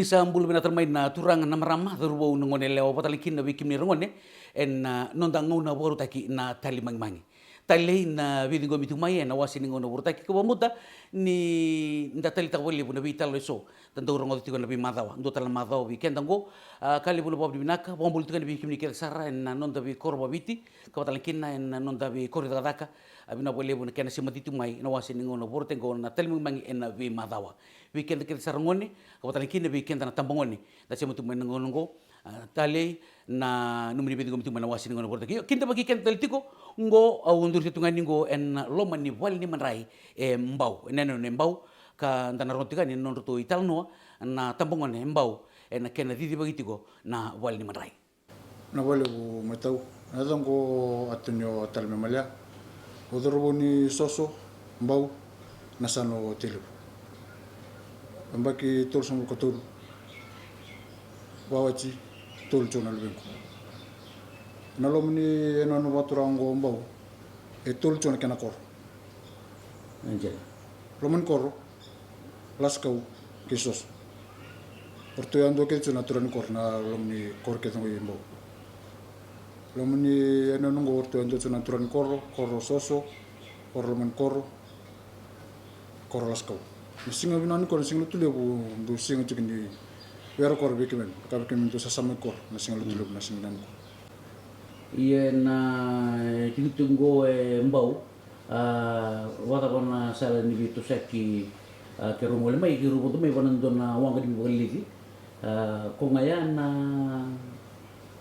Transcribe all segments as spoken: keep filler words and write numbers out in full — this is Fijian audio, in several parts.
Sa bula vinaka tale mai na turaga, na marama, cauravou, na gone yalewa, vata tale kina vei kemuni ragone, ena noda gauna vakarautaki na Tali Magimagi. Talei na veiciqomi tiko mai ena wase ni gauna vakarautaki, ka vakabauta ni da taleitaka vakalevu na veitalanoa eso da dau rogoca tiko ena veimacawa. Dua tale na macawa vei keda oqo, a, ka levu na vakavinavinaka, vakabula tiko yani vei kemuni kece sara ena noda veikoro vakaviti, ka vata tale kina ena noda veikoro ni cakacaka. A, vinaka vakalevu na kena semati tiko mai na wase ni gauna vakarautaki oqo na Tali Magimagi ena veimacawa. Vei keda kece sara gone, ka vata tale kina vei keda na tabagone da sema tiko mai na gauna oqo. A, talei na nomuni veiciqomi tiko mai na wase ni gauna vakarautaki. Io, kidavaki keda tale tiko, oqo au duri tu ga ni oqo ena loma ni vale ni madrai e Bau, ena yanuyanu e Bau, ka da na rogo tiko yani na nodratou italanoa na tabagone e Bau ena kena cicivaki tiko na vale ni madrai. Na vale vu mai tau. Na yaca oqo Atonio Tale Mai Malea. Au cauravou ni Soso, Bau, na yasana o Tailevu. Yabaki tolusagavulu ka tolu. Vakawati, tolu tiko na luvequ. Na loma ni yanuyanu vakaturaga oqo o Bau, e tolu tiko na kena koro. Loma ni koro, Lasikau kei Soso. O ratou yadua kece tiko na turaga ni koro na loma ni koro kece oqo i Bau. Loma ni yanuyanu oqo o ratou yadua tiko na turaga ni koro, koro Soso, koro loma ni koro, koro Lasikau. Na siga vinaka nikua na siga Lotulevu, dau siga tiko ni vei ira koro vei kemuni, ka vei kemuni dau sasamaki koro na siga Lotulevu na siga vinaka nikua. Ia na tikotiko oqo e Bau, a, vakacava na sala ni veitosoyaki, a, keirau gole mai, keirau vodo mai vua na dua na waqa ni veivakaleleci. A, ko ga ya na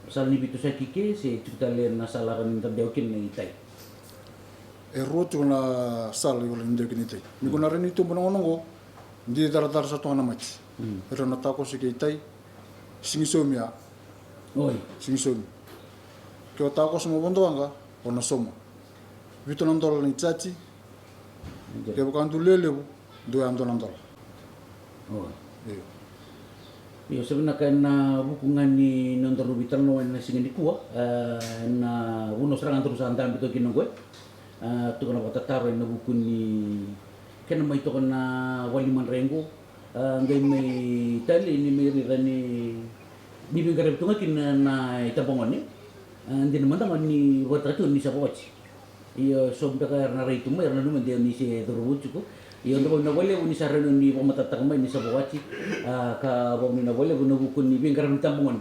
sala ni veitosoyaki ke se tiko tale na sala rawa ni da dewa kina i tai? E rua tiko na sala e rawa ni dewa kina i tai. Ni ko na rai ni tuba na gauna oqo, di caracara sa toka na mati. Era na takoso ke i tai, sigi saumi ya. Oi. Sigi saumi. Ke o takoso mai vodo waqa, o na sauma. Vitu na dola ni caji. Kevaka dau lewe levu, dua ya dua na dola. Io. Io, sa vinaka ena vuku ga ni nodaru veitalanoa ena siga nikua, e, na vanua sara ga daru sa dabe toka kina oqo. E, tukuna vakatataro ena vuku ni kena mai toka na vale ni madrai oqo. E, qai mai talei ni mai raica ni, ni veiqaravi tu ga kina na itabagone. E, dina mada ga ni vakaraitaka tu ni sa vakawati. Io, so beka era na rai tu mai, era na nanuma de ni se cauravou tiko. Io, da vakavinavinaka vakalevu ni sa rawa ni vakamatatataka mai ni sa vakawati. A, ka vakavinavinaka vakalevu ena vuku ni veiqaravi ni tabagone.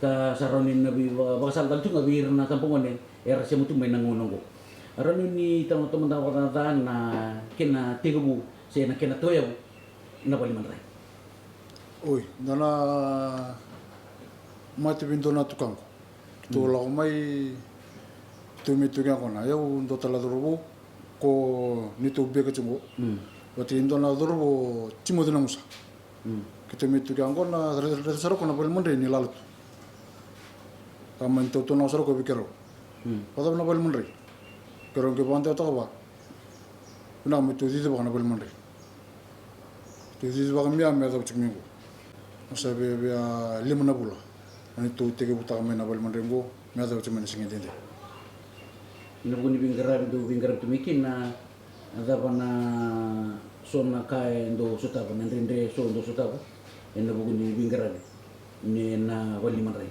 Ka sa rawa ni na vei, va, vakasala tale tu ga vei ira na tabagone era sema tu mai na gauna oqo. Rawa ni talanoataka mada vakacaca na kena tekivu se na kena tauyavu na vale ni madrai? Oi, da na mate vei dua na tukaqu. Keitou lako mai, keitou mai tu ke yaqona. Au dua tale na cauravou, ko neitou beka tiko. Vata kei dua na cauravou, Timoci Nagusa. Keitou mai tu ke yaqona, raica sara ko na vale ni madrai ni lala tu. Ka mai tautaunaka sara ko vei keirau. Vakacava na vale ni madrai? Keirau qai vakadewataka vua. Vinaka me tou cicivaka na vale ni madrai. Tou cicivaka mai ya me yacova tiko mai qo. Sa via, via lima na vula. Na neitou tekivutaka mai na vale ni madrai qo, me yacova tiko mai na siga edaidai. Ena vuku ni veiqaravi dou veiqaravi tu mai kina, na cava na so na ka e dou sotava, na dredre so dou sotava ena vuku ni veiqaravi ni na vale ni madrai?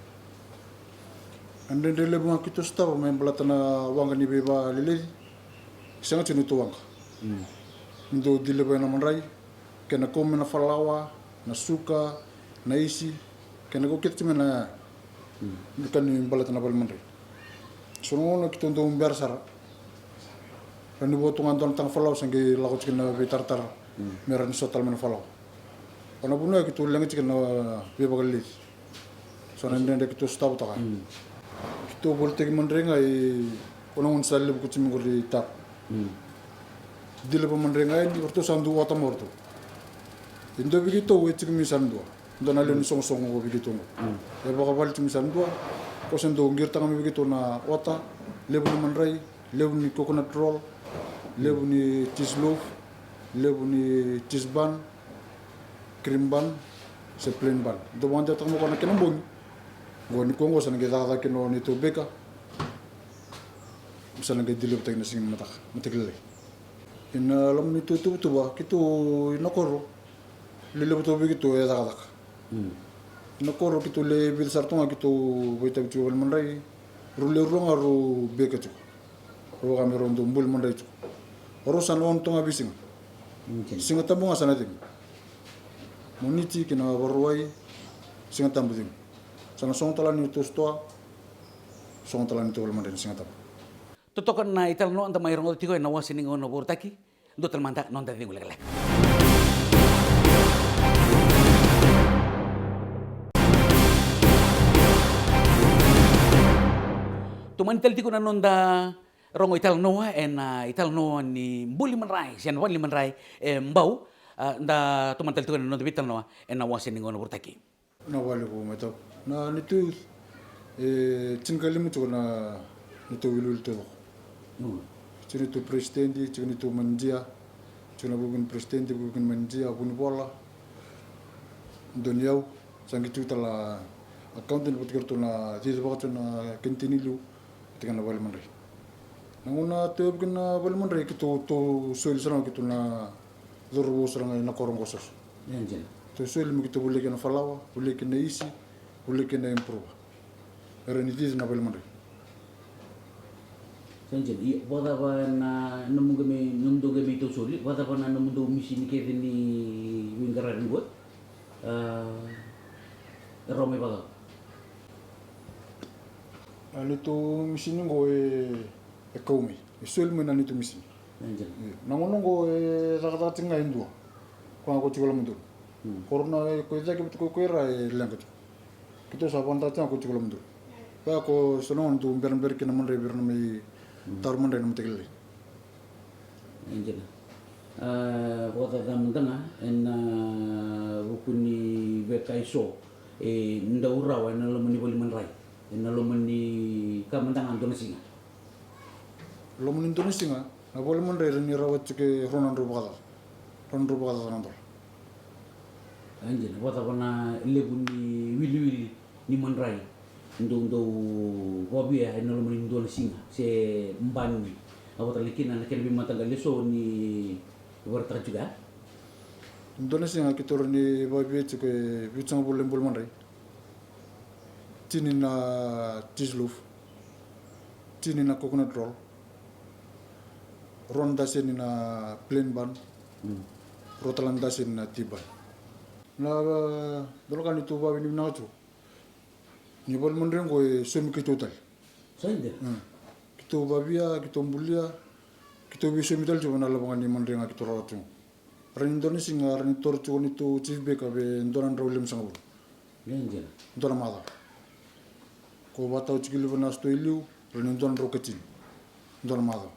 Na dredre levu ga keitou sotava me baleta na waqa ni veivakaleleci. Sega tiko neitou waqa. Ni dou deliver na madrai, kei na kau mai na falawa, na suka, na isi, kei na kau kece tiko mai na, na ka ni baleta na vale ni madrai. So na gauna keitou dau bera sara. Rawa ni vo tu ga dua na taga falawa sa qai lako tiko na veitaratara. Me rawa ni so tale mai na falawa. O na vanua ya keitou leqa tiko na veivakaleleci. So na dredre keitou sotava toka. Keitou volitaki madrai ga i, o na gauna sa levu ko tiko mai qori Taku. Deliver madrai ga yani, o ratou sa dau ota mai o ratou. E dua vei keitou e tiko mai Sanadua. Dua na lewe ni soqosoqo qo vei keitou qo. E vakavale tiko mai Sanadua. Ko sa dau qiritaka mai vei keitou na ota, levu ni madrai, levu ni coconut roll, levu ni cheese loaf, levu ni cheese bun, cream bun, se plain bun. Dau vakadewataka mai o koya na kena bogi. Qo nikua qo sa na qai cakacaka kina o neitou beka. Sa na qai deliver-taki na siga ni mataka, mataka lailai. Ena loma ni neitou tuvatuva, keitou ena koro, lelevu tu vei keitou e cakacaka. Na koro keitou le vica sara tu ga keitou vakaitavi tiko vale madrai. Rau le rua ga rau beka tiko. Rau vaka me rau dau buli madrai tiko. O rau sa na ono tu ga veisiga. Siga Tabu ga sa na cegu. Moniti kei na Vakarauwai, Siga Tabu cegu. Sa na sogo tale ga ni tou sitoa, sogo tale ga ni tou vale madrai na Siga Tabu. Totoka na italanoa da mai rogoca tiko ena wase ni gauna vakarautaki. Dua tale mada na noda cegu lekaleka. Tomani tale tiko na noda rogo italanoa ena italanoa ni buli madrai se na vale ni madrai e Bau. A, da tomani tale tiko na noda veitalanoa ena wase ni gauna vakarautaki. Na vale vou mai tau. Na neitou youth, e tinikalima tiko na neitou wiliwili taucoko. Tiko neitou president, tiko neitou manager, tiko na vuku ni president, vuku ni manager, Vunivola, Doniyau, sa qai tiko tale na accountant, vata kei ratou na cici vaka tiko na kena tini liu, vata kei na vale madrai. Na gauna tou yavu kina na vale madrai, keitou tou soli sara ga keitou na cauravou sara ga ena koro qo soso. Tou soli me keitou volia kina falawa, volia kina isi, volia kina improva. Era ni cici na vale madrai. Sa dina, ia, vakacava na nomudou qai mai, nomudou qai mai tou soli, vakacava na nomudou misini kece ni veiqaravi qo? A, e rawa mai vakacava? Na neitou misini qo e, e kau mai, e soli mai na neitou misini. Io. Na gauna qo e cakacaka tiko ga e dua. Koya ga ko tiko lomadonu. Ko rau na ko e cake vata kei ko ira e leqa tiko. Keitou sa vakadra tiko ga ko tiko lomadonu. Koya ko so na gauna dou berabera kina madrai vei ira na mai taro madrai na mataqali. E dina. A, vakacaca mada ga ena vuku ni veika eso e dau rawa ena loma ni vale madrai, ena loma ni ka mada ga dua na siga. Loma ni dua na siga na vale madrai rawa ni rawa tiko e rua na drau vakacaca. Rua na drau vakacaca na dola. E dina, vakacava na levu ni wiliwili ni madrai dou dau vakavia ena loma ni dua na siga se bani? A, vakatale kina na kena veimataqali eso ni vakaraitaka tiko ya. Dua na siga keitou rawa ni vakavia tiko e vitusagavulu na ibuli madrai. Tini na cheese loaf, tini na coconut roll, rua na daseni na plain bun, rua tale na daseni na tea bun. Na, e, dua na ka neitou vakavinavinaka tiko ni vale madrai qo e saumi keitou tale. Sa dina. Keitou vakavia, keitou bulia, keitou veisaumi tale tiko na lavo ga ni madrai ga keitou rawata tiko. Rawa ni dua na siga rawa ni toro tiko neitou chief baker vei dua na drau limasagavulu. Dua na macawa. Ko vakatau tiko i liu na sitoa i liu, rawa ni dua na drau katini. Dua na macawa.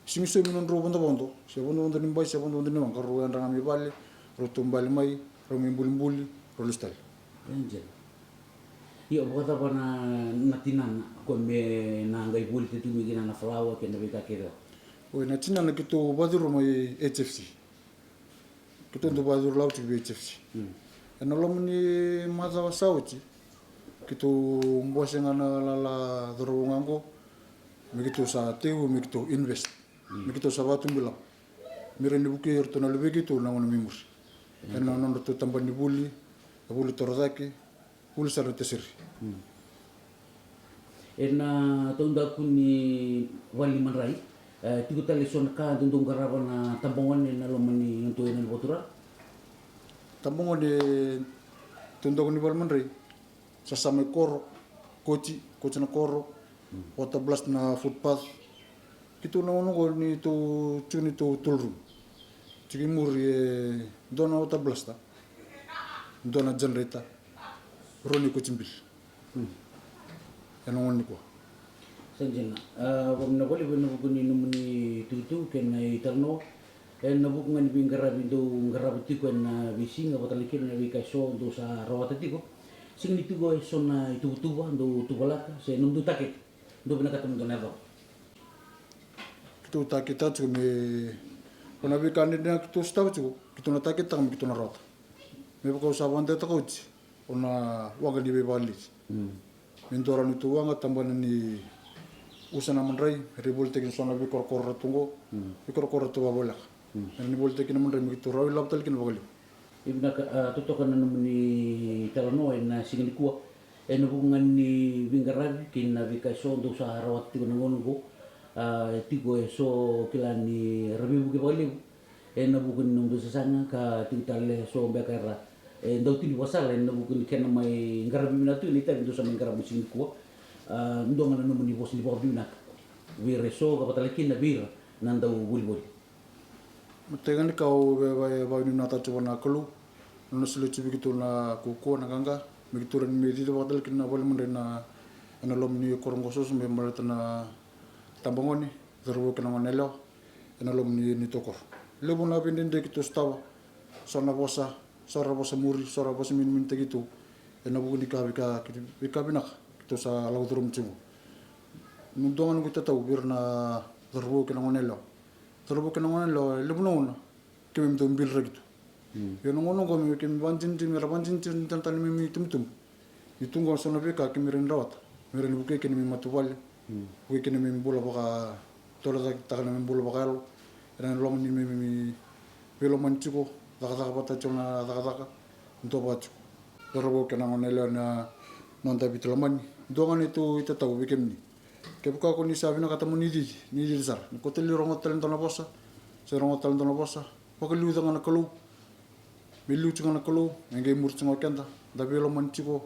Sega ni saumi na nodrau vodovodo, se vodovodo ni bai, se vodovodo ni waqa, rau yadra ga mai vale, rau taubale mai, rau mai bulibuli, rau lesu tale. Io, vakacava na, na tinana, ko me na qai volita tu mai kina na falawa kei na veika kece? Oi, na tinana keitou vakacuru mai H F C. Keitou dau vakacuru lako tiko vei H F C. Ena loma ni macawa sa oti, keitou bose ga na lala cauravou ga qo me keitou sa tekivu me keitou invest, me keitou sa vakatubu ilavo, me rawa ni vukei iratou na luvei keitou na gauna mai muri. Ena nodratou tabana ni vuli, na vuli torocake, vuli sara na teseri. Ena taudaku ni vale ni madrai, e, tiko tale eso na ka dou dau qarava na tabagone ena loma ni nodatou yaca ni vakaturaga? Tabagone taudaku ni vale madrai, sasama i koro, koti, koti na koro, water blast na footpath. Keitou na gauna qo neitou tiko neitou tolroom. Tiko i muri e dua na water blaster, dua na generator, rua na ikoti bili. Ena gauna nikua. Sa dina. A, vakavinavinaka vakalevu ena vuku ni nomuni itukutuku kei na italanoa. Ena vuku ga ni veiqaravi dou qarava tiko ena veisiga, vakatale kina na veika eso dou sa rawata tiko. Sega ni tiko eso na ituvatuva dou tuvalaka se nomudou target dou vinakata mo dou na yacova? Keitou target tiko me, o na veika dredre ga keitou sotava tiko, keitou na target taka me keitou na rawata. Me vaka au sa vakadeitaka oti, o na waqa ni veivakaleleci. Me dua rawa neitou waqa, tabana ni usa na madrai, me ra volitaki kina so na veikorokoro ratou qo, veikorokoro ratou vakavoleka. Me ra ni volitaki kina madrai me keitou rawa ilavo tale kina vakalevu. E vinaka, a, totoka na nomuni talanoa ena siga nikua. Ena vuku ga ni veiqaravi kei na veika eso dou sa rawata tiko na gauna oqo, a, e tiko eso kila ni ra veivuke vakalevu ena vuku ni nomu sasaga ka tiko tale eso beka era, e, dau tini vakasala ena vuku ni kena mai qaravi vinaka tiko na itavi dou sa mai qaravi ena siga nikua. A, dua ga na nomuni vosa ni vakavinavinaka vei ira eso ka vaka tale kina vei ira na dau volivoli. Matai ga ni ka au via vakanuinui tiko vua na Kalou na nona solia tiko vei keitou na kaukauwa, na qaqa me keitou rawa ni mai cici vata tale kina vale madrai ena loma ni koro qo, soso me baleta na tabagone, cauravou kei na goneyalewa ena loma ni, ni tokoro. Levu na veidredre keitou sotava, so na vosa, so ra vosa muri, so ra vosa minimini taki keitou ena vuku ni ka, veika, veika vinaka keitou sa lako curuma tiko. Dua ga noqu itatau vei ira na cauravou kei na goneyalewa. Cauravou kei na goneyalewa, e levu na gauna keimami dau biliraki tu. Ia na gauna oqo me keimami vakadinadina, me ra vakadinadina ni talatala neimami itubutubu. Ni tu qo so na veika keimami rawa ni rawata me rawa ni vukei kina neimami matavuvale, vukei kina neimami bula, vakatolocaketaka na neimami bula vakayalo ena loma ni neimami veilomani tiko, cakacaka vata tiko na cakacaka, duavata tiko. Cauravou kei na goneyalewa, na noda Viti lomani, dua ga na neitou itatau vei kemuni. Kevaka ko ni sa vinakata mo ni cici, ni cici sara. Ni ko tale ni rogoca tale dua na vosa, se rogoca tale dua na vosa, vakaliuca ga na Kalou me liu tiko ga na Kalou, me qai muri tiko ga o keda, da veilomani tiko,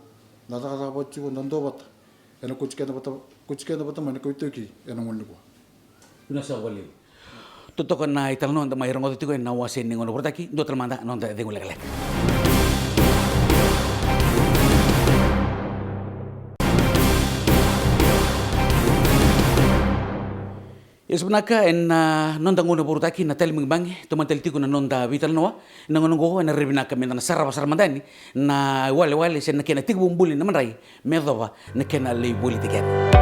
da cakacaka vata tiko, da duavata. Ena kauti keda vata, kauti keda vata mai na kawa iTaukei ena gauna nikua. Vinaka saka vakalevu. Totoka na italanoa da mai rogoca tiko ena wase ni gauna vorotaki. Dua tale mada na noda cegu lekaleka. Ia sa vinaka, ena noda gauna vorotaki na Tali Bagibagi, tomani tale tiko na noda veitalanoa. Ena gauna oqo ena rairai vinaka meda na sarava sara mada yani na iwalewale se na kena tekivu buli na madrai me yacova na kena lai volitaki yani.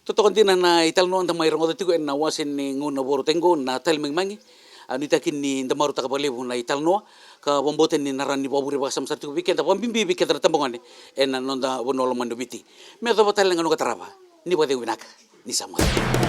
Totoka dina na italanoa da mai rogoca tiko ena wase ni gauna vorotaki oqo na Tali Magimagi. A, nuitaki ni da marautaka vakalevu na italanoa ka vakabauta ni na rawa ni vakavure vakasama sara tiko vei keda, vakabibi vei keda na tabagone ena noda vanua lomani o Viti. Me yacova tale ga na noqu tarava. Ni vakacegu vinaka. Ni sa moce.